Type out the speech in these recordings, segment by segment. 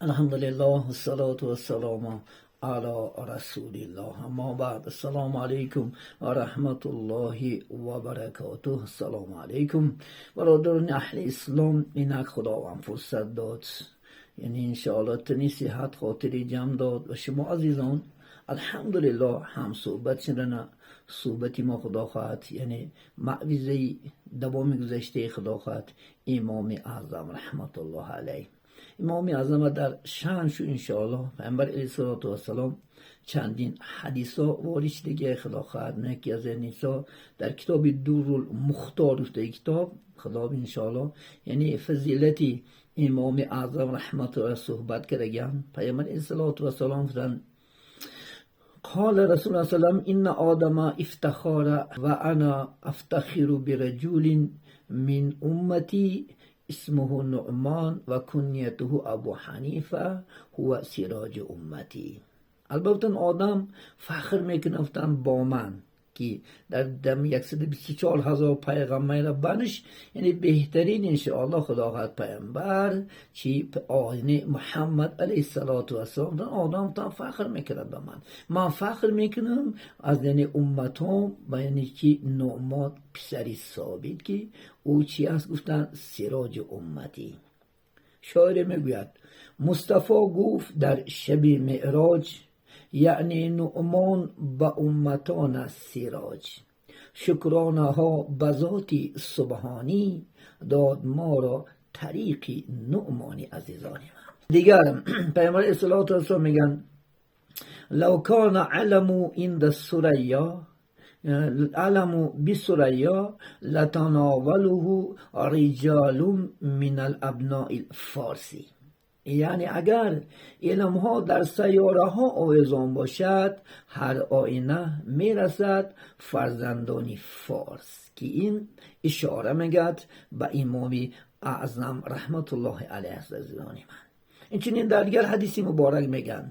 الحمد لله، الصلاة والسلام على رسول الله، اما بعد. السلام علیکم و رحمت الله و برکاته. السلام علیکم برادران اهل اسلام. اینک خداوند فرصت داد، یعنی انشاءالله تنی صحت خاطری جمع داد و شما عزیزان الحمدلله هم صحبت شدن. صحبتی ما خدا خواهد یعنی موعظه دوام گذشته خدا خواهد امام اعظم رحمت الله علیه. امام اعظم در شأن شو انشاءالله پیامبر علیه السلام چندین حدیثا وارد دیگه خدا خواهد یکی از نیسا در کتاب در المختار گفته کتاب خدا انشاءالله یعنی فضیلتی امام اعظم رحمت الله صحبت کردگان. پیامبر علیه السلام گفتن: قال رسول الله صلى الله عليه وسلم: إن آدم افتخر وأنا أفتخر برجل من أمتي اسمه نعمان وكنيته أبو حنيفة هو سراج أمتي. البته آدم فخر میکنه با من که در دم 124 هزار پیغمبر بنش یعنی بهترین انشاءالله خدا خواهد پیامبر چی آینه محمد علیه السلام. آدم تا فخر میکنه به من، من فخر میکنم از یعنی امتام و یعنی که نعمان پسری ثابت که او چی است؟ گفتن سراج امتی. شاعر میگوید: مصطفی گفت در شب معراج، یعنی نعمان به امتان است سراج. شکرانه ها به ذات سبحانی، داد ما را طریق نعمانی. عزیزان من، دیگر پیامبر اصطلاح میگن: لو کان علم عند الثریا، علم بالثریا لتناوله رجال من الابناء الفارسی. یعنی اگر علم ها در سیاره ها آویزان باشد، هر آینه میرسد فرزندانی فارس، که این اشاره میگد به امام اعظم رحمت الله علیه. عزیزان من، اینچنین در دیگر حدیث مبارک میگن: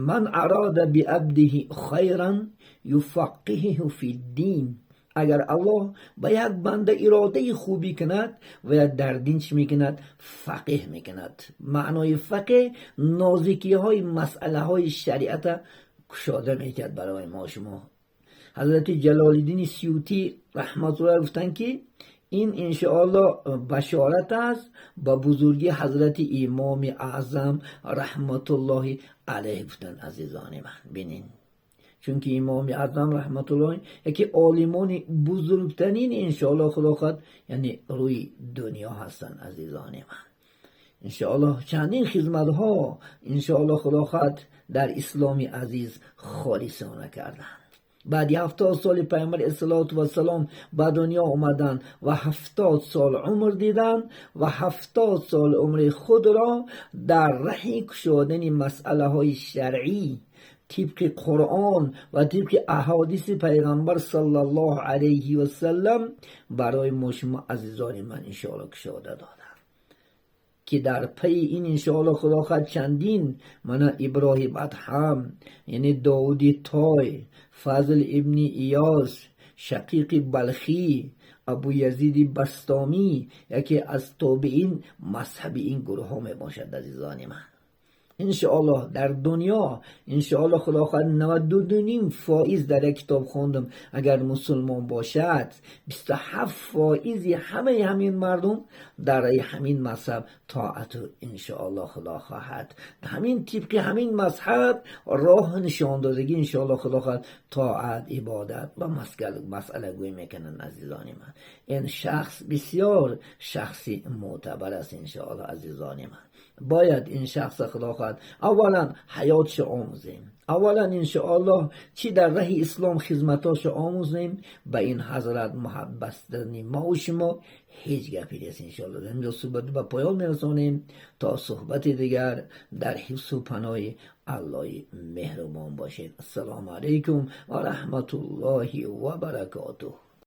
من اراد بعبده خیرا یفقهه فی الدین. اگر الله به یک بنده اراده خوبی کند و در دین چی میکند؟ فقیه میکند. معنای فقیه نازکی های مسئله های شریعت کشاده میکرد برای ما شما. حضرت جلال الدین سیوطی رحمت الله گفتن که این انشاءالله بشارت است با بزرگی حضرت امام اعظم رحمت الله علیه. گفتن عزیزان من، بینین، چونکه امام اعظم رحمت الله یکی عالمان بزرگترین انشاءالله خدا خواهد یعنی روی دنیا هستند. عزیزان من، انشاءالله چندین خدمت ها انشاءالله خدا خواهد در اسلام عزیز خالصانه کردند. بعد 70 سال پیامبر الصلاه و السلام به دنیا آمدن و 70 سال عمر دیدن و 70 سال عمر خود را در ره کشادن مسئله های شرعی طبق قرآن و طبق احادیث پیغمبر صلی الله علیه و سلم برای ما شما عزیزان من انشاءالله کشاده دادن که در پی این انشاءالله خدا خواهد چندین من ابراهیم ادهم، یعنی داودی تای، فضل ابن ایاز، شقیق بلخی، ابو یزید بسطامی یکی از تابعین مذهب این گروه ها می باشد. عزیزان من، انشاءالله در دنیا انشاءالله خدا خواهد 92.5 فایز در یک کتاب خوندم، اگر مسلمان باشد 27 فایزی همه همین مردم در همین مذهب طاعت و انشاءالله خدا خواهد همین طبق همین مذهب راه نشان دادگی انشاءالله خدا خواهد طاعت، عبادت و مسئله گوی میکنن. عزیزان من، این شخص بسیار شخصی معتبر است انشاءالله. عزیزان من، باید این شخص خدا خواهد اولا حیاتش آموزیم، اولا انشاءالله چی در ره اسلام خدمتاش آموزیم. به این حضرت محبت ما و شما هیچ گپی نیست. انشاءالله اینجا صحبت به پایان میرسانیم. تا صحبت دیگر در حفظ و پناه الله مهربان باشید. السلام علیکم و رحمت الله و برکاته.